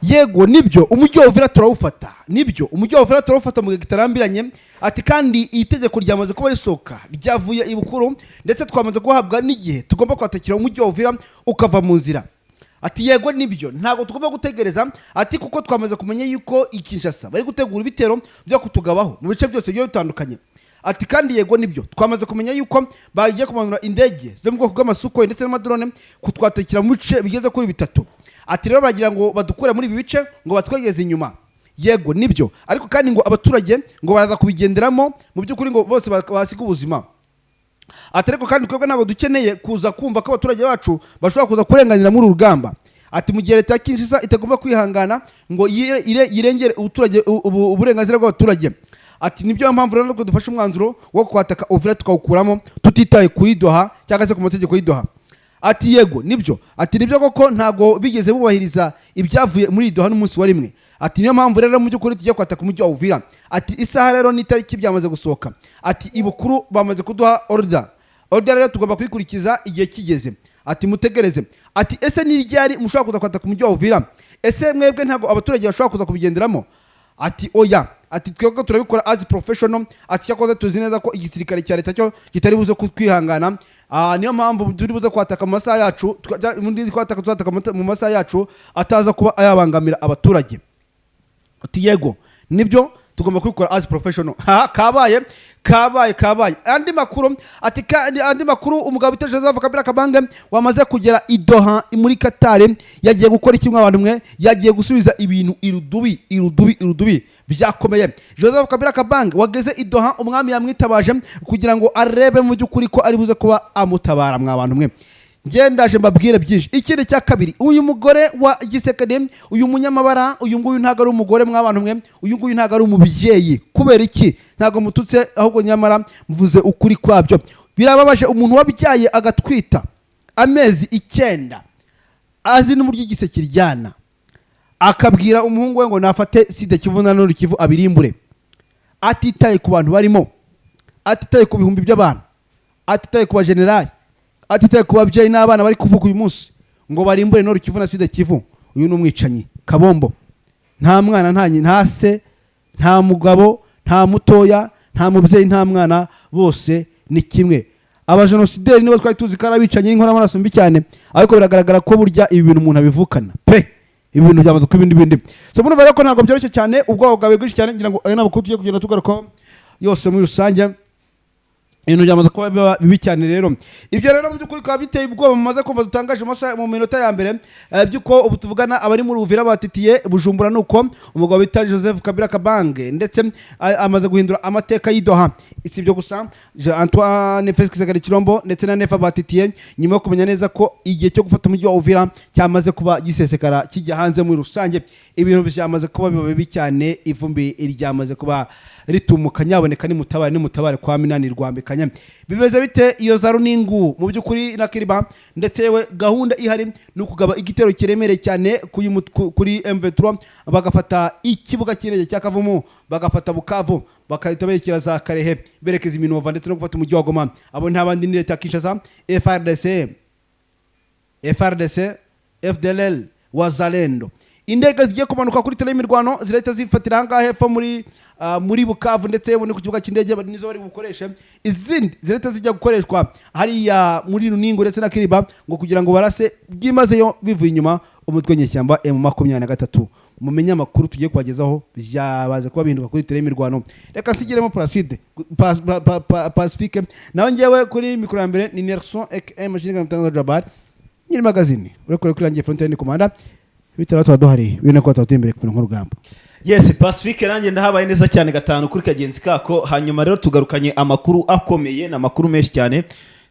Yego, nibyo, umujyi wa Uvira turawufata. Nibyo, umujyi wa Uvira turawufata mu gihe kitarambiranye. Ati kandi iri tegeko ryamaze kuba risohoka, ryavuye i Bukuru, ndetse twamaze guhabwa n'igihe tugomba kwatakira umujyi wa Uvira ukava mu nzira. Ati yego, nibyo, ntabwo tugomba gutegereza. Ati kuko twamaze kumenya yuko i Kinshasa bari gutegura ibitero byo kutugabaho mu bice byose bigiye bitandukanye. Ati kandi yego, nibyo, twamaze kumenya yuko bagiye kumanura indege zo mu bwoko bw'amaSukhoi ndetse n'amadrone kutwatakira mu bice bigeze kuri bitatu. Ati rero baragira ngo badukure muri ibi bice ngo batwegeze inyuma. Yego, nibyo, ariko kandi ngo abaturage ngo baraza kubigenderamo mu by'ukuri, ngo bose bahasiga ubuzima. Ati ariko kandi twebwe ntabwo dukeneye kuza kumva ko abaturage bacu bashobora kuza kurenganira muri uru rugamba. Ati mu gihe leta ya Kinshasa itagomba kwihangana ngo yirengere uburenganzira bw'abaturage. Ati nibyo mpamvu rero ko dufashe umwanzuro wo kwataka Uvira, tukawukuramo tutitaye kuri Doha cyangwa se ku mategeko y'i Doha. Ati yego, nibyo. Ati nibyo koko, ntabwo bigeze bubahiriza ibyavuye muri Doha n'umunsi wa rimwe. Ati niyo mpamvu rero mu by'ukuri tugiye kwataka umujyi wa Uvira. Ati isaha rero n'itariki byamaze gusohoka. Ati ibukuru bamaze kuduha order, order rero tugomba kuyikurikiza igihe kigeze. Ati mutegereze. Ati ese ni ryari mushobora kuza kwataka umujyi wa Uvira? Ese mwebwe ntabwo abaturage bashobora kuza kubigenderamo? Ati oya. Ati twebwe turabikora as professional. Ati cyakoze tuzi neza ko igisirikare cya leta cyo kitari buze kutwihangana. Niyo mpamvu turi buze kwataka mu masaha yacu, ubundi twataka, tuzataka mu masaha yacu ataza kuba yabangamira abaturage. Ati yego, nibyo, tugomba kubikora as professional. Ha, kabaye, kabaye, kabaye. Andi makuru, ati kandi andi makuru, umugabo bita Joseph Kabila Kabange wamaze kugera i Doha muri Qatar, yagiye gukora kimwe abantu mwe, yagiye gusubiza ibintu irudubi, irudubi, irudubi, byakomeye. Joseph Kabila Kabange wageze i Doha, umwami yamwitabaje kugira ngo arebe mu by'ukuri ko ari buze kuba amutabara. Mwa bantu mwe, ngendaje mbabwire byinshi. Ikindi cya kabiri, uyu mugore wa Tshisekedi, uyu munyamabara, uyu nguyu ntabwo ari umugore mw'abantu mwe, uyu nguyu ntabwo ari umubyeyi. Kubera iki? Ntabwo mututse, ahubwo nyamara mvuze ukuri kwabyo. Birababaje, umuntu wabyaye agatwita amezi 9, azi n'uburyo igise kiryana, akabwira umuhungu we ngo nafate Sud Kivu na Nord Kivu abirimbure, atitaye ku bantu barimo, atitaye ku bihumbi by'abantu, atitaye ku bajenerali, atitaye ku babyeyi n'abana bari kuvuga uyu munsi, ngo barimbure Nord Kivu na Sud Kivu. Uyu ni umwicanyi kabombo. Nta mwana, nta se, nta mugabo, nta mutoya, nta mubyeyi, nta mwana, bose ni kimwe. Abajenosideri nibo twari tuzi ko ari abicanyi n'inkoramaraso mbi cyane, ariko biragaragara ko burya ibi bintu umuntu abivukana pe. Ibi bintu byamaze kuba ibindi bindi. So murumva rero ko ntabwo byoroshye cyane, ubwoba bwawe bwinshi cyane. Ngira ngo aya ni amakuru tugiye kugenda tugarukaho yose muri rusange. Ibintu byamaze kuba biba bibi cyane rero. Ibyo rero mu by'ukuri bikaba biteye ubwoba. Mumaze kumva dutangaje mu masaha, mu minota ya mbere, by'uko ubu tuvugana abari muri Uvira batitiye. Bujumbura nuko umugabo bita Joseph Kabila Kabange ndetse amaze guhindura amateka y'i Doha. Si ibyo gusa, Jean Antoine Felix Tshisekedi Tshilombo ndetse na Neva batitiye nyuma yo kumenya neza ko igihe cyo gufata umujyi wa Uvira cyamaze kuba gisesekara kijya hanze. Muri rusange ibintu byamaze kuba biba bibi cyane, ivumbi ryamaze kuba ritumuka. Nyaboneka nimutabare, nimutabare kwa Minani rwambikanye. Bimeze bite iyo za Runingu mu by'ukuri na Kiriba? Ndetse yewe gahunda ihari ni ukugaba igitero kiremereye cyane kuri M23, bagafata ikibuga cy'indege cya Kavumu, bagafata Bukavu, bagahita berekeza za Karehe, berekeza Iminova ndetse no gufata umujyi wa Goma. Abo nta bandi ni leta ya Kinshasa, FARDC, FARDC, FDLR, Wazalendo. Indege zigiye kumanuka kuri terrain y'imirwano zirahita zifatira ahangaha hepfo muri Bukavu, ndetse yewe no ku kibuga cy'indege nizo bari bukoreshe. Izindi zirahita zijya gukoreshwa hariya muri Runingo ndetse na Kiriba, ngo kugira ngo barase byimazeyo bivuye inyuma umutwe nyeshyamba M23. Mumenye amakuru tugiye kubagezaho, byabaze kuba bihinduka kuri terrain y'imirwano. Reka nsigiremo Placide Pacifique, nawe ngewe kuri mikoro ya mbere ni Nelson aka Machine Gun Mutangaza Jabbar, nyiri magazine urekure kuri rangiye frontier ni komanda bitara tuba duhari bino ko tuba imbere ku nk'urugamba. Yes, Pacifique, nanjye ndahabaye neza cyane, gatanu kuri kagenzi kako. Hanyuma rero tugarukanye amakuru akomeye, ni amakuru menshi cyane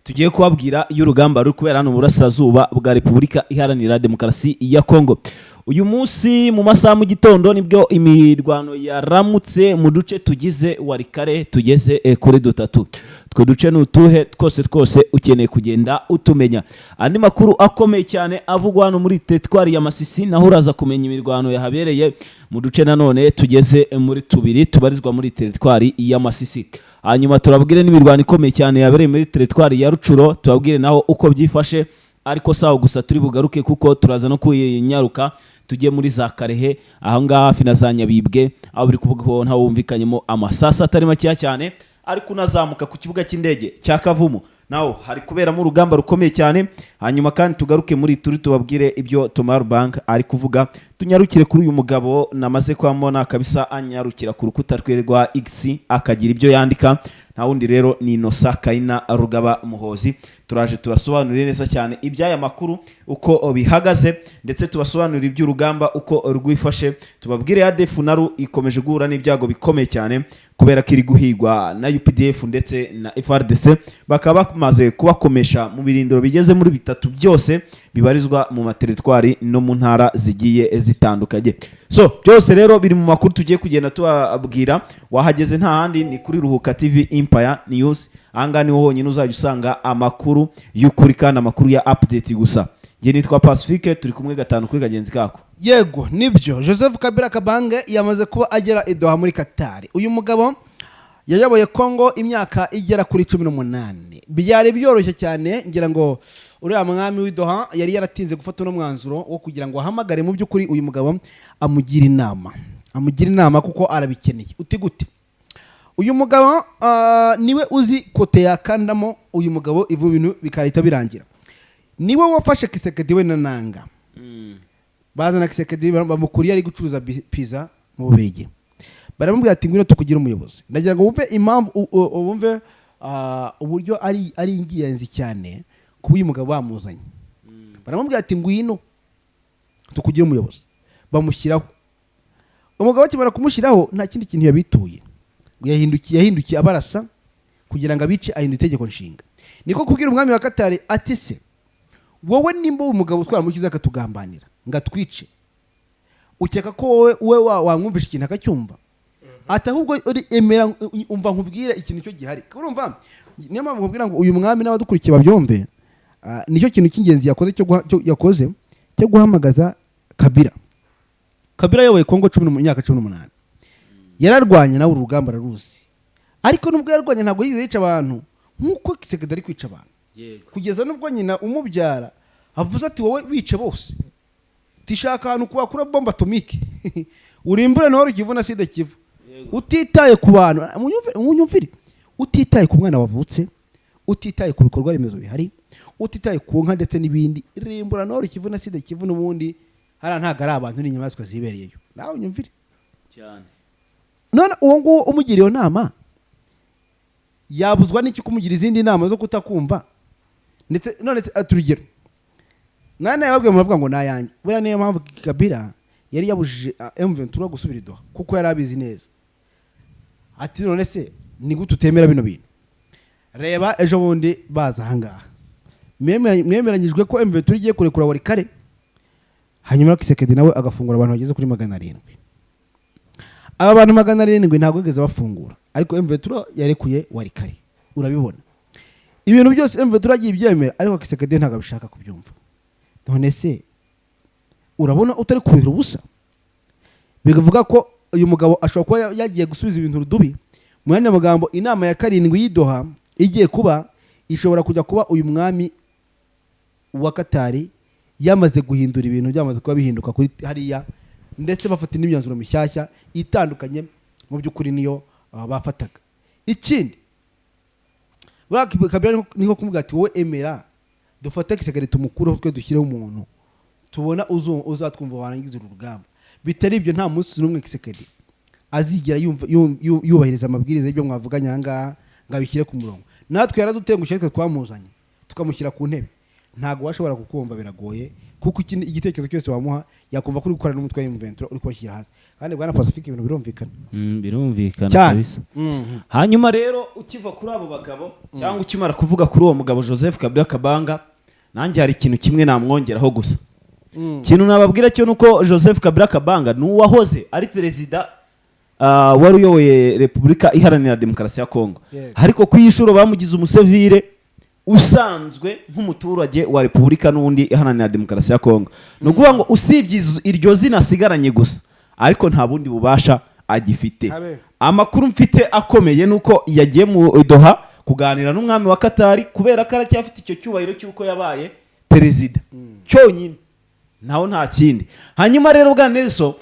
tugiye kubabwira y'urugamba ruri kubera hano mu burasirazuba bwa Repubulika Iharanira Demokarasi ya Kongo. Uyu munsi mu masaha mu gitondo nibwo imirwano yaramutse mu duce tugize Walikale tugeze kuri dutatu. Twe duce ni utuhe? Twose twose ukeneye kugenda utumenya. Andi makuru akomeye cyane avugwa hano muri teritwari ya Masisi, naho uraza kumenya imirwano yahabereye mu duce nanone tugeze muri tubiri tubarizwa muri teritwari ya Masisi. Hanyuma turabwire n'imirwano ikomeye cyane yabereye muri teritwari ya Rutshuru, tubabwire naho uko byifashe. Ariko sawa gusa turi bugaruke, kuko turaza no kwinyaruka Tujye muri za Karehe, aho ngaha hafi na za Nyabibwe, aho biri kuvuga ko ntawe wumvikanyemo amasasu atari makeya cyane. Ariko unazamuka ku kibuga cy'indege cya Kavumu, naho hari kuberamo urugamba rukomeye cyane. Hanyuma kandi tugaruke muri turi tubabwire ibyo Thomas Bank ari kuvuga. Tunyarukire kuri uyu mugabo namaze kwamona kabisa, anyarukira ku rukuta rwe rwa X akagira ibyo yandika. Nta wundi rero ni Innocent Kaina Rugaba Muhozi. Turaje tubasobanurire neza cyane iby'aya makuru uko bihagaze, ndetse tubasobanurire iby'urugamba uko rwifashe. Tubabwire ADF NALU ikomeje guhura n'ibyago bikomeye cyane kubera ko iri guhigwa na UPDF ndetse na FARDC, bakaba bamaze kubakomesha mu birindiro bigeze muri bitatu byose bibarizwa mu materitwari no mu ntara zigiye zitandukanye. So byose rero biri mu makuru tugiye kugenda tubabwira. Wahageze, nta handi ni kuri Ruhuka TV Empire News. Ahangaha niho honyine uzajya usanga amakuru y'ukuri kandi amakuru ya update gusa. Njye nitwa Pacifique, turi kumwe gatanu kuri kagenzi kako. Yego, nibyo, Joseph Kabila Kabange yamaze kuba agera i Doha muri Katari. Uyu mugabo yayoboye Kongo imyaka igera kuri 18. Byari byoroshye cyane. Ngira ngo uriya mwami w'i Doha yari yaratinze gufata uno mwanzuro wo kugira ngo ahamagare mu by'ukuri uyu mugabo amugire inama, amugire inama kuko arabikeneye. Uti gute? Uyu mugabo niwe uzi kote yakandamo uyu mugabo, ivu bintu bikahita birangira. Niwe wafashe Tshisekedi we na Nanga, bazana Tshisekedi bamukuriye ari gucuruza pizza mu Bubiligi, baramubwira ati: "Ngwino tukugire umuyobozi." Ndagira ngo wumve impamvu, wumve uburyo ari ingenzi cyane kuba uyu mugabo bamuzanye. Baramubwira ati: "Ngwino tukugire umuyobozi." Bamushyiraho. Umugabo akimara kumushyiraho, nta kindi kintu yabituye ngo yahindukiye abarasa kugira ngo abice, ahindura itegeko nshinga. Niko kubwira umwami wa Katari ati: "Se wowe nimba uwo mugabo twaramushyize akatugambanira ngo atwice, ukeka ko wowe wamwumvisha ikintu akacyumva?" Ati: "Ahubwo uri emera, umva nkubwire ikintu cyo gihari." Urumva, niyo mpamvu nkubwira ngo uyu mwami n'abadukurikiye babyumve, nicyo kintu cy'ingenzi yakoze yakoze cyo guhamagaza Kabila. Kabila ayoboye Kongo imyaka 18, yararwanye nawe, urugamba araruzi. Ariko nubwo yarwanye, ntabwo yigeze yica abantu nk'uko Tshisekedi ari kwica abantu, kugeza nubwo nyina umubyara avuze ati: "Wowe wice bose, tishaka ahantu wakura bombe atomique urimbure nawe Kivu na Sud Kivu, utitaye ku bantu." Munyumvire, utitaye ku mwana wavutse, utitaye ku bikorwa remezo bihari, utitaye ku nka ndetse n'ibindi, rimbura Nord Kivu na Sud Kivu. N'ubundi hariya ntabwo ari abantu, ni inyamaswa zibereyeyo. Nawe unyumvire. Cyane. None uwo nguwo umugira iyo nama yabuzwa n'iki kumugira izindi nama zo kutakumva? Ndetse none se, ati urugero nane yababwiye, muravuga ngo nayanjye. Buriya niyo mpamvu Kabila yari yabujije M23 gusubira i Doha, kuko yari abizi neza. Ati: "None se ni gute utemera bino bintu?" Reba ejo bundi baza ahangaha, mwemeranyijwe ko M23 igiye kurekura Walikale, hanyuma Tshisekedi nawe agafungura abantu bageze kuri 700. Aba bantu 700 ntabwo bigeze bafungura, ariko M23 yarekuye Walikale. Urabibona, ibintu byose M23 yagiye ibyemera, ariko Tshisekedi ntabwo abishaka kubyumva. None se urabona utari kuruhira ubusa? Bivuga ko uyu mugabo ashobora kuba yagiye gusubiza ibintu rudubi. Mu yandi magambo, inama ya karindwi y'i Doha igiye kuba, ishobora kujya kuba uyu mwami wa Katari yamaze guhindura ibintu, byamaze kuba bihinduka kuri hariya, ndetse bafata n'imyanzuro mishyashya itandukanye mu by'ukuri niyo bafataga. Ikindi, buriya Kabila niko kumubwira ati: "Wowe emera dufate Tshisekedi tumukureho, twe dushyireho umuntu tubona uzatwumva warangiza uru rugamba. Bitari ibyo, nta munsi n'umwe Tshisekedi azigera yubahiriza amabwiriza y'ibyo mwavuganye aha ngaha ngo abishyire ku murongo. Natwe yaradutengushye, twe twamuzanye tukamushyira ku ntebe, ntabwo washobora kukumva, biragoye, kuko igitekerezo cyose wamuha yakumva ko uri gukorana n'umutwe wa M23, uri kubashyira hasi." Kandi bwana Pacifique, ibintu birumvikana. Birumvikana cyane. Kabisa. Hanyuma rero ukiva kuri abo bagabo, cyangwa ukimara kuvuga kuri uwo mugabo Joseph Kabila Kabanga, nanjye hari ikintu kimwe namwongeraho gusa. Ikintu nababwira cyo nuko Joseph Kabila Kabanga ni uwahoze ari perezida, wari uyoboye Repubulika Iharanira Demokarasi ya Kongo. Ariko ku inshuro bamugize umusivile usanzwe nk'umuturage wa Repubulika n'ubundi Iharanira Demokarasi ya Kongo. Ni ukuvuga ngo usibye iryo zina asigaranye gusa, ariko nta bundi bubasha agifite. Habe. Amakuru mfite akomeye ni uko yagiye mu Doha kuganira n'umwami wa Katari, kubera ko aracyafite icyo cyubahiro cy'uko yabaye perezida cyonyine. Naho nta kindi. Hanyuma rero, bwa Nelson,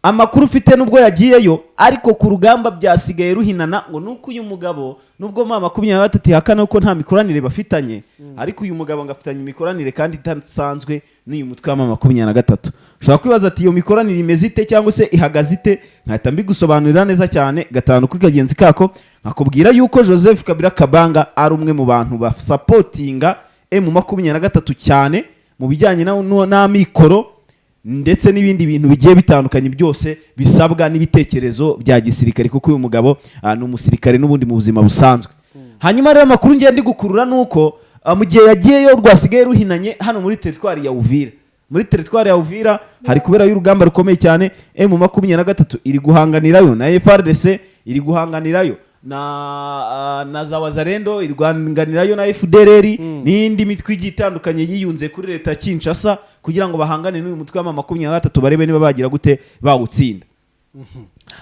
amakuru ufite, nubwo yagiyeyo, ariko ku rugamba byasigaye ruhinana, ngo nuko uyu mugabo, nubwo M23 ihakana ko nta mikoranire bafitanye, ariko uyu mugabo ngo afitanye imikoranire kandi idasanzwe n'uyu mutwe wa M23. Ushobora kwibaza ati: "Iyo mikoranire imeze ite cyangwa se ihagaze ite?" Nkahita mbigusobanurira neza cyane gatanu kuri kagenzi kako, nkakubwira yuko Joseph Kabila Kabanga ari umwe mu bantu basupportinga M23 cyane mu bijyanye n'amikoro ndetse n'ibindi bintu bigiye bitandukanye byose bisabwa n'ibitekerezo bya gisirikare, kuko uyu mugabo ni umusirikare n'ubundi mu buzima busanzwe. Hanyuma rero, amakuru ngiye ndi gukurura ni uko mu gihe yagiyeyo rwasigaye ruhinanye hano muri teritwari ya Uvira. Muri teritwari ya Uvira hari kuberayo urugamba rukomeye cyane. M23 iri guhanganirayo na FARDC, iri guhanganirayo na za Wazalendo, iri guhanganirayo na FDLR n'indi mitwe igiye itandukanye yiyunze kuri leta ya Kinshasa kugira ngo bahangane n'uyu mutwe wa M23, barebe niba bagira gute bawutsinda.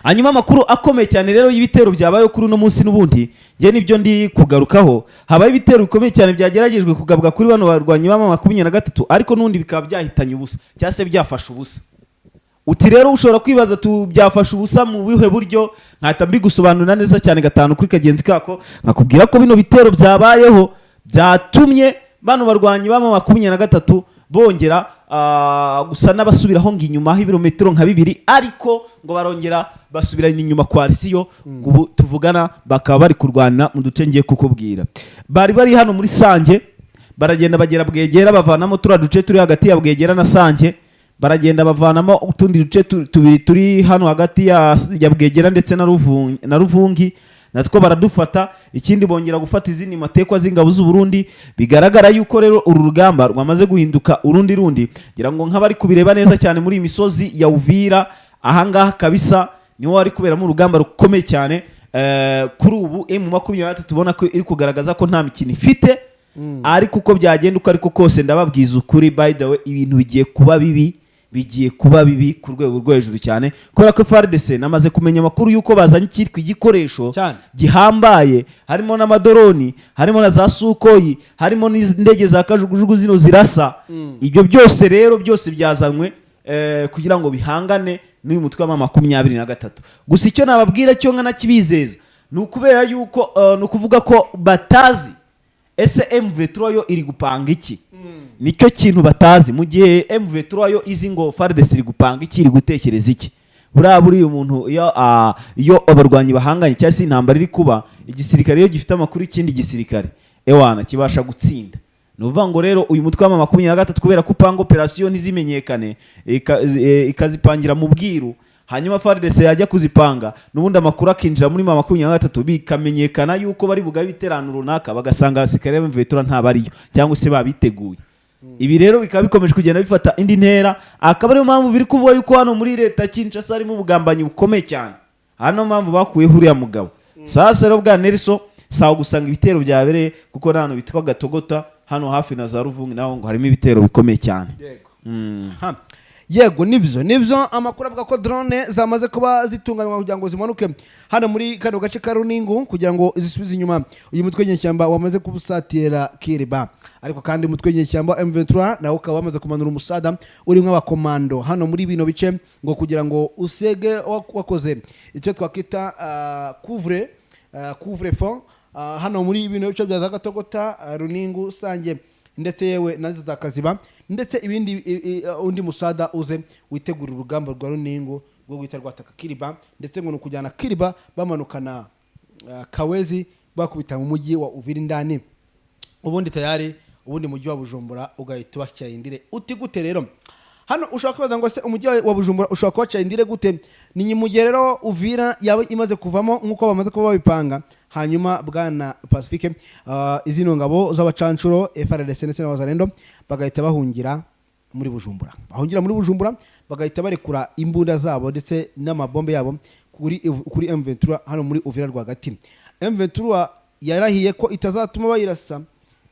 Hanyuma amakuru akomeye cyane rero y'ibitero byabaye kuri uno munsi, n'ubundi njye nibyo ndi kugarukaho. Habaye ibitero bikomeye cyane byagerageje kugabwa kuri bano barwanyi ba M23, ariko n'ubundi bikaba byahitanye ubusa cyangwa se byafashe ubusa. Uti rero ushobora kwibaza tu byafashe ubusa mu buhe buryo? Nkahita mbigusobanurira neza cyane gatanu kuri kagenzi kako, nkakubwira ko bino bitero byabayeho byatumye bano barwanyi ba M23 bongera gusa n'abasubiraho ngo inyuma aho ibirometero nka 2, ariko ngo barongera basubirana inyuma kwa risiyo. Ubu tuvugana bakaba bari kurwana mu duce ngiye kukubwira. Bari bari hano muri Sange, baragenda bagera Bwegera, bavanamo turiya duce turi hagati ya Bwegera na Sange, baragenda bavanamo utundi duce tubiri turi hano hagati ya Bwegera ndetse na Ruvungi, natwo baradufata. Ikindi, bongera gufata izindi matekwa z'ingabo z'u Burundi. Bigaragara yuko rero uru rugamba rwamaze guhinduka urundi rundi. Ngira ngo nk'abari kubireba neza cyane muri iyi misozi ya Uvira, ahangaha kabisa niho hari kuberamo urugamba rukomeye cyane. Kuri ubu M23 ubona ko iri kugaragaza ko nta mikino ifite, ariko uko byagenda uko ariko kose, ndababwiza ukuri, by the way, ibintu bigiye kuba bibi, bigiye kuba bibi ku rwego rwo hejuru cyane, kubera ko FARDC namaze kumenya amakuru y'uko bazanye icyitwa igikoresho Cyane. gihambaye, harimo n'amadrone, harimo na za Sukhoi, harimo n'indege za kajugujugu zino zirasa. Ibyo byose rero, byose byazanywe kugira ngo bihangane n'uyu mutwe wa M23. Gusa icyo nababwira cyo nkanakibizeza ni ukubera yuko ni ukuvuga ko batazi ese M23 yo iri gupanga iki. Nicyo kintu batazi. Mu gihe M23 yo izi ngo FARDC iri gupanga iki, iri gutekereza iki. Buriya buriya umuntu iyo abarwanyi bahanganye cyangwa se intambara iri kuba, igisirikare iyo gifite amakuru ikindi gisirikare, ewana, kibasha gutsinda. Ni ukuvuga ngo rero uyu mutwe wa M23, kubera ko upanga operasiyo ntizimenyekane, ikazipangira mu bwiru, hanyuma FARDC yajya kuzipanga n'ubundi amakuru akinjira muri M23, bikamenyekana yuko bari bugabe ibiterano runaka, bagasanga abasirikare ba M23 ntabariyo cyangwa se babiteguye. Ibi rero bikaba bikomeje kugenda bifata indi ntera, akaba ariyo mpamvu biri kuvuga yuko hano muri leta ya Kinshasa harimo ubugambanyi bukomeye cyane. Hano mpamvu bakuyeho uriya mugabo. Sasa rero, bwa Nelson, sawa gusanga ibitero byabereye, kuko n'ahantu bitwa Gatogota hano hafi na za Ruvungi naho ngo harimo ibitero bikomeye cyane. Yego. Ha. Yego, nibyo nibyo, amakuru avuga ko drone zamaze kuba zitunganywa kugira ngo zimanuke hano muri kano gace ka Runingu kugira ngo zisubize inyuma uyu mutwe w'inyeshyamba wamaze kubusatira Kiriba. Ariko kandi umutwe w'inyeshyamba M23 nawo ukaba wamaze kumanura umusada urimo abakomando hano muri bino bice, ngo kugira ngo usege wakoze icyo twakwita couvre-feu hano muri bino bice bya za Gatogota, Runingu, Sange ndetse yewe nazo za Kaziba ndetse ibindi undi musada uze witegura urugamba rwa Runingu rwo guhita rwataka Kiriba, ndetse ngo ni ukujyana Kiriba bamanukana Kawezi, bakubita mu mujyi wa Uvira indani, ubundi tayari ubundi mujyi wa Bujumbura ugahita ubacaye indire. Uti gute rero? Hano ushobora kwibaza ngo se umujyi wa Bujumbura ushobora kubaca indire gute? Ni mu gihe rero Uvira yaba imaze kuvamo nk'uko bamaze kuba babipanga. Hanyuma, bwana Pacifique, izino ngabo z'abacancuro FARDC ndetse n'abazarendo bagahita bahungira muri Bujumbura, bahungira muri Bujumbura, bagahita barekura imbunda zabo ndetse n'amabombe yabo kuri M23 hano muri Uvira rwagati. M23 yarahiye ko itazatuma bayirasa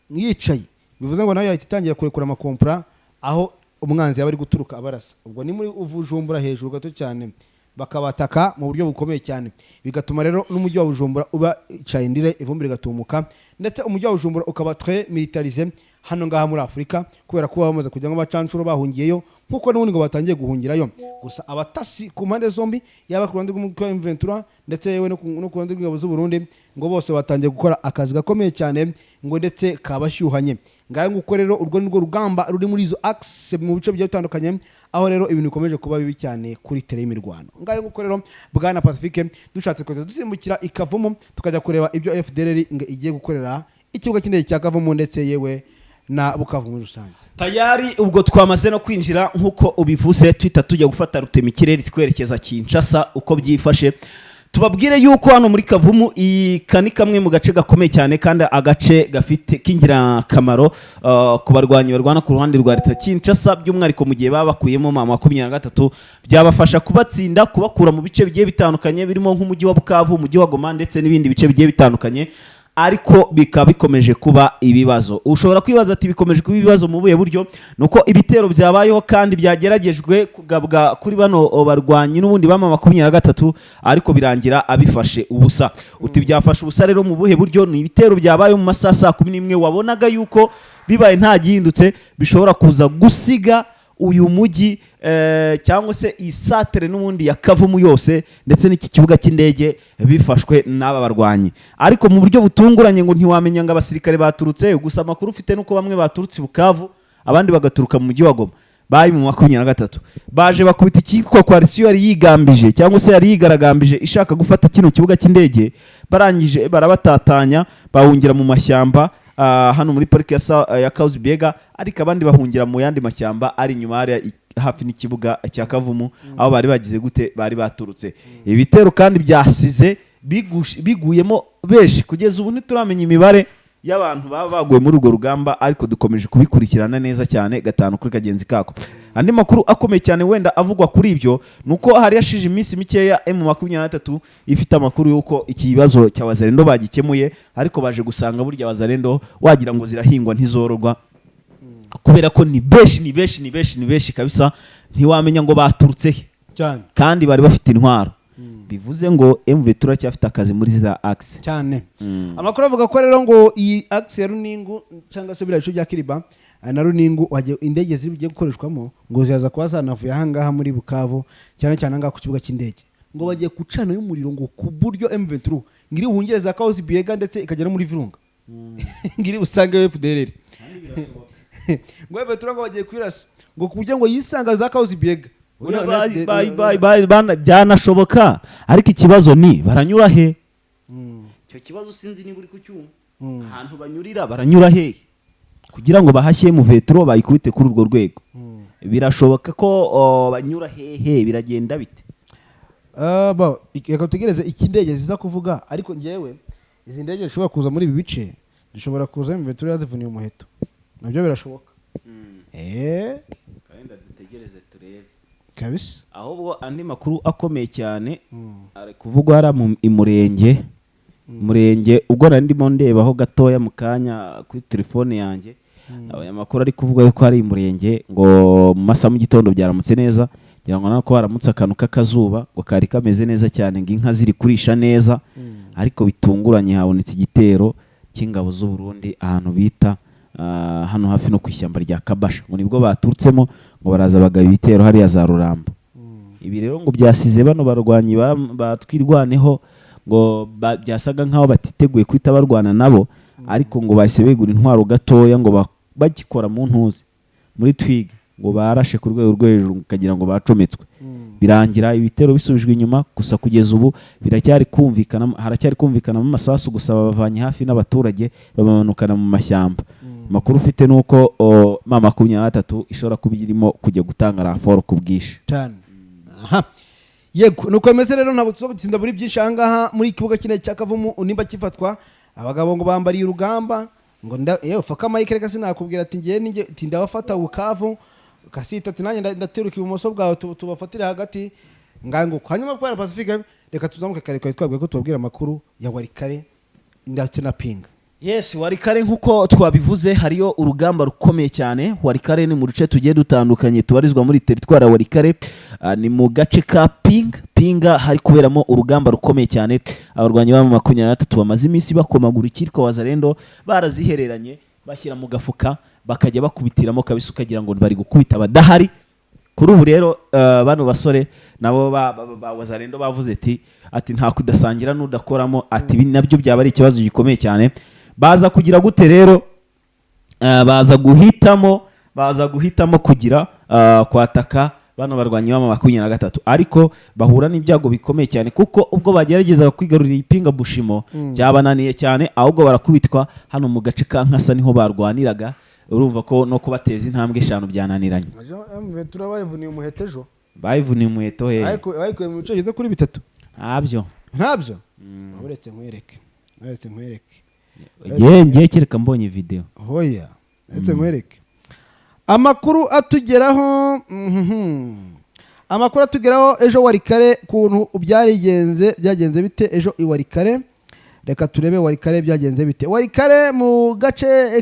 yicaye, bivuze ngo nayo yahita itangira kurekura amakompura aho umwanzi yaba ari guturuka abarasa. Ubwo ni muri Bujumbura hejuru gato cyane, bakabataka mu buryo bukomeye cyane, bigatuma rero n'umujyi wa Bujumbura uba indire, ivumbi rigatumuka. Ndetse umujyi wa Bujumbura ukaba très militarisé hano ngaha muri Afurika, kubera ko bamaze kujya nk'abacancuro bahungiyeyo, nk'uko n'ubundi ngo batangiye guhungirayo. Gusa abatasi ku mpande zombi, yaba ku ruhande rw'umutwe wa M23 ndetse yewe no ku ruhande rw'ingabo z'u Burundi, ngo bose batangiye gukora akazi gakomeye cyane, ngo ndetse kabashyuhanye. Ngayo nguko rero, urwo ni rwo rugamba ruri muri izo axe mu bice bigiye bitandukanye, aho rero ibintu bikomeje kuba bibi cyane kuri terrain y'imirwano. Ngayo nguko rero, bwana Pacifique, dushatse kujya dusimbukira ikavumu tukajya kureba ibyo FDLR ngo igiye gukorera ikibuga cy'indege cya Kavumu ndetse yewe na Bukavu muri rusange. Tayari ubwo twamaze no kwinjira nk'uko ubivuze, tuhita tujya gufata rutemikirere twerekeza Kinshasa. Uko byifashe, tubabwire yuko hano muri Kavumu, ika ni kamwe mu gace gakomeye cyane kandi agace gafite k'ingirakamaro ku barwanyi barwana ku ruhande rwa leta Kinshasa, by'umwihariko mu gihe baba bakuyemo M23, byabafasha kubatsinda, kubakura mu bice bigiye bitandukanye birimo nk'umujyi wa Bukavu, umujyi wa Goma ndetse n'ibindi bice bigiye bitandukanye. Ariko bikaba bikomeje kuba ibibazo. Ushobora kwibaza ati: "Bikomeje kuba ibibazo mu buhe buryo?" Ni uko ibitero byabayeho kandi byageragejwe kugabwa kuri bano barwanyi n'ubundi bama 23, ariko birangira abifashe ubusa. Uti: "Byafashe ubusa rero mu buhe buryo?" Ni ibitero byabaye mu masaha saa 11, wabonaga yuko bibaye nta gihindutse bishobora kuza gusiga uyu mujyi cyangwa se iyi satere n'ubundi ya Kavumu yose ndetse n'iki kibuga cy'indege bifashwe n'aba barwanyi. Ariko mu buryo butunguranye, ngo ntiwamenya ngo abasirikare baturutse. Gusa amakuru ufite nuko bamwe baturutse i Bukavu, abandi bagaturuka mu mujyi wa Goma. Bari mu 23, baje bakubita icyitwa coalition yari yigambije cyangwa se yari yigaragambije ishaka gufata kino kibuga cy'indege. Barangije barabatatanya, bahungira mu mashyamba hano muri parike ya Kahuzi-Biega, ariko abandi bahungira mu yandi mashyamba ari inyuma hariya hafi n'ikibuga cya Kavumu, aho bari bagize gute, bari baturutse. Ibitero kandi byasize biguyemo benshi. Kugeza ubu ntituramenya imibare y'abantu baba baguye muri urwo rugamba, ariko dukomeje kubikurikirana neza cyane gatanu kuri kagenzi kako. Andi makuru akomeye cyane wenda avugwa kuri ibyo ni uko hari yashije iminsi mikeya M23 ifite amakuru y'uko iki kibazo cya Wazalendo bagikemuye, ariko baje gusanga burya Wazalendo wagira ngo zirahingwa ntizororwa, kubera ko ni benshi, ni benshi, ni benshi, ni benshi kabisa, ntiwamenya ngo baturutse he cyane. Kandi bari bafite intwaro. Bivuze ngo MV turacyafite akazi muri za axe. Cyane. Amakuru avuga ko rero ngo iyi axe ya Runingu cyangwa se biriya bice bya Kiriba na Runingu, indege ziri bugiye gukoreshwamo ngo ziraza kuba zanavuye ahangaha muri Bukavu, cyane cyane ahangaha ku kibuga cy'indege. Ngo bagiye gucanayo umuriro, ngo ku buryo M23 ngo iri buhungire za Kahuzi Biega ndetse ikagera no muri Virunga, ngo iri busange FDLR. Ngo M23 ngo bagiye kwirasa, ngo ku buryo ngo yisanga za Kahuzi Biega. Ngo Byanashoboka, ariko ikibazo ni baranyura he? Icyo kibazo sinzi niba uri kucyumva. Ahantu banyurira, baranyura he kugira ngo bahashye mu vetro bayikubite kuri urwo rwego? Birashoboka ko banyura hehe? Biragenda bite? Bo, reka dutegereze iki indege ziza kuvuga. Ariko ngewe izi ndege zishobora kuza muri ibi bice, zishobora kuza M23 yazivuniye umuheto, nabyo birashoboka. Wenda dutegereze turebe. Kabisa. Ahubwo andi makuru akomeye cyane ari kuvugwa hariya mu imurenge murenge. Ubwo nari ndimo ndebaho gatoya mu kanya kuri telefone yanjye, aya makuru ari kuvuga yuko hari imurenge ngo mu masaha mu gitondo byaramutse neza, ngira ngo nako haramutse akantu k'akazuba, ngo kari kameze neza cyane, ngo inka ziri kurisha neza. Ariko bitunguranye habonetse igitero cy'ingabo z'u Burundi ahantu bita hano hafi no ku ishyamba rya Kabasha, ngo nibwo baturutsemo, ngo baraza bagaba ibitero hariya za Rurambo. Ibi rero ngo byasize bano barwanyi batwirwaneho ngo byasaga nkaho batiteguye guhita barwana nabo, ariko ngo bahise begura intwaro gatoya, ngo bagikora mu ntuzi muri twiga, ngo barashe ku rwego rwo hejuru ukagira ngo bacometswe, birangira ibitero bisubijwe inyuma. Gusa kugeza ubu biracyari kumvikana, haracyari kumvikanamo amasasu, gusa babavanye hafi n'abaturage babamanukana mu mashyamba. Amakuru ufite ni uko M23 ishobora kuba irimo kujya gutanga renfort ku bwinshi. Cyane. Aha, yego, nuko bimeze rero. Ntabwo tuza gutinda muri byinshi ahangaha muri kibuga kinini cya Kavumu. Nimba kifatwa, abagabo ngo bambariye urugamba, ngo yewe faka mike, reka sinakubwira ati ngiye ninjye ati ndabafata Bukavu, kasita ati nanjye ndateruka ibumoso bwawe, tubafatire hagati nganguko. Hanyuma kubera Pacifique, reka tuzamuke kare, twari twabwiye ko tubabwira amakuru ya Walikale ndetse na Pinga. Yes, Walikale nk'uko twabivuze hariyo urugamba rukomeye cyane. Walikale ni mu duce tugiye dutandukanye tubarizwa muri teritwari ya Walikale. Ni mu gace ka Pinga. Pinga hari kuberamo urugamba rukomeye cyane. Abarwanyi ba 23 bamaze iminsi bakomagura icyitwa Wazalendo, barazihereranye bashyira mu gafuka, bakajya bakubitiramo kabisa ukagira ngo bari gukubita abadahari. Kuri ubu rero bano basore nabo ba Wazalendo bavuze ati nta kudasangira n'udakoramo, ati ibi nabyo byaba ari ikibazo gikomeye cyane. Baza kugira gute rero? Baza guhitamo kugira kwataka bano barwanyi ba 23, ariko bahura n'ibyago bikomeye cyane, kuko ubwo bageragezaga kwigarurira ipinga Bushimo byabananiye cyane, ahubwo barakubitwa hano mu gace ka Nkasa niho barwaniraga. Urumva ko no kubateza intambwe eshanu byananiranye. M23 bayivuniye umuheto ejo. Bayivuniye umuheto he? Bayikuye mu bice bigeze kuri bitatu. Ntabyo. Ntabyo. Uretse nkwereke. Ngiye kereka mbonye video. Hoya, uretse nkwereke amakuru atugeraho. Amakuru atugeraho ejo Walikale, kuntu byarigenze, byagenze bite ejo i Walikale? Reka turebe Walikale byagenze bite. Walikale mu gace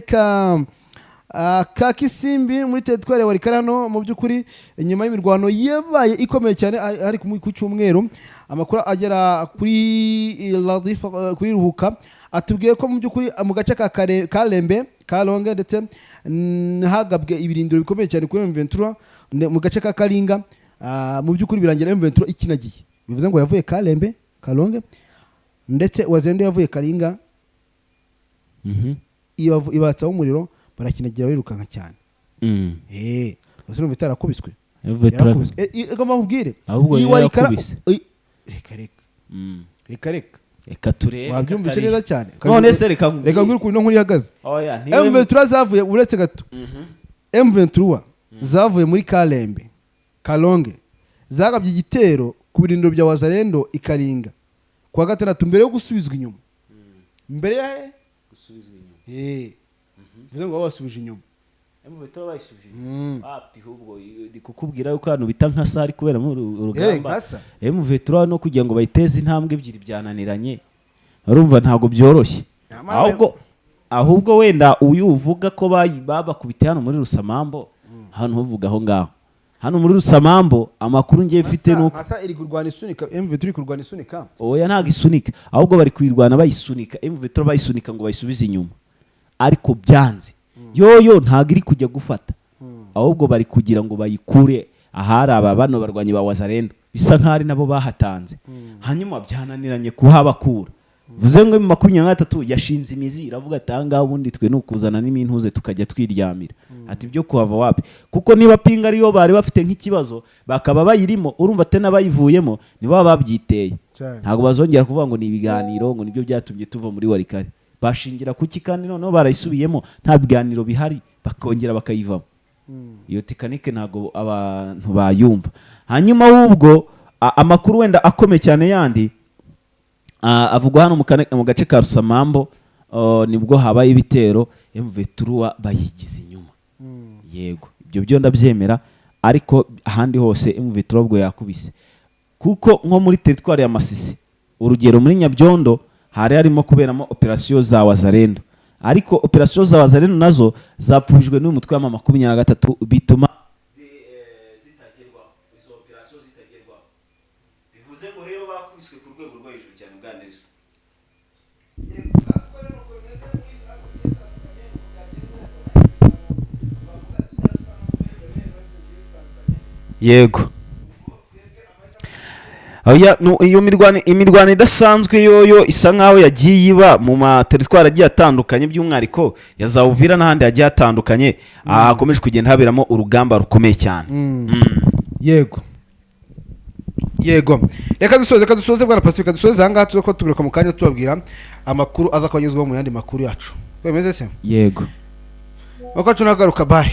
ka Kisimbi muri teritwari ya Walikale hano, mu by'ukuri inyuma y'imirwano yabaye ikomeye cyane ari ku cyumweru, amakuru agera kuri Ladif, kuri Ruhuka, atubwiye ko mu by'ukuri mu gace ka Karembe, Karonge ndetse hagabwe ibirindiro bikomeye cyane kuri M23 mu gace ka Karinga. Mu by'ukuri birangira M23 ikinagiye, bivuze ngo yavuye Karembe, Karonge, ndetse Wazalendo yavuye Karinga, ibatsaho umuriro, barakinagira birukanka cyane. Ese urumva itarakubiswe? Yarakubiswe. Reka mbabwire. Ahubwo Iyi yari yarakubise. Reka reka. Reka reka. Reka turebe. Wabyumvise Katari. neza cyane. None se reka nkubwire. Reka nkubwire ukuntu ino nkuru ihagaze. Oya, ntiwe. M23 zavuye, uretse gato, M23 zavuye muri Kalembe, Kalonge, zagabye igitero ku birindiro bya Wazalendo i Karinga kuwa gatandatu mbere yo gusubizwa inyuma. Mbere ya he? Gusubizwa inyuma. Bivuze ngo babasubije inyuma. M23 bayisubije inyuma wapi? Ahubwo ndi kukubwira yuko hano bita nka sari kuberamo urugamba. Nkasa. M23 no kugira ngo bayiteze intambwe ebyiri byananiranye, urumva ntabwo byoroshye. Nyamara Ahubwo wenda uyu uvuga ko babakubite hano muri Rusamambo, hano uvuga aho ngaho hano muri Rusamambo, amakuru ngiye mfite nuko Nkasa iri kurwana isunika, M23 iri kurwana isunika. Oya, ntabwo isunika, ahubwo bari kuyirwana bayisunika, M23 bayisunika ngo bayisubize inyuma, ariko byanze. Yoyo ntabwo iri kujya gufata, ahubwo bari kugira ngo bayikure ahari aba bano barwanyi ba Wazalendo, bisa nk'aho ari nabo bahatanze, hanyuma byananiranye kuhabakura. Bivuze ngo 23 yashinze imizi, iravuga ati ahangaha ubundi twe ni ukuzana n'imintuze tukajya twiryamira, ati ibyo kuhava wapi, kuko niba Pinga ariyo bari bafite nk'ikibazo bakaba bayirimo, urumva ate n'abayivuyemo nibo baba babyiteye. Cyane. Ntabwo bazongera kuvuga ngo ni ibiganiro, ngo nibyo byatumye tuva muri Walikale. Bashingira kuki kandi noneho barayisubiyemo nta biganiro bihari, bakongera bakayivamo? Iyo tekanike ntabwo abantu bayumva. Hanyuma ahubwo amakuru wenda akomeye cyane yandi avugwa hano mu gace ka Rusamambo, nibwo habaye ibitero, M23 bayigize inyuma. Yego, ibyo byo ndabyemera, ariko ahandi hose M23 ubwo yakubise, kuko nko muri teritwari ya Masisi, urugero muri Nyabyondo, hari harimo kuberamo operasiyo za Wazalendo, ariko operasiyo za Wazalendo nazo zapfubijwe n'uyu mutwe wa 23, bituma zitagerwaho, izo operasiyo zitagerwaho. Bivuze ngo rero bakubiswe ku rwego rwo hejuru cyane bwa Nelson. Yego. Oya, iyo imirwano idasanzwe yoyo isa nkaho yagiye iba mu materitwari agiye atandukanye, by'umwihariko ya za Uvira n'ahandi hagiye hatandukanye, hakomeje kugenda haberamo urugamba rukomeye cyane. Yego, reka dusoze bwana Pacifique, dusoze ahangaha, tuze ko tugaruka mu kanya tubabwira amakuru aza kubagezwaho mu yandi makuru yacu. Ko bimeze se? Yego. Uko nagaruka, bye.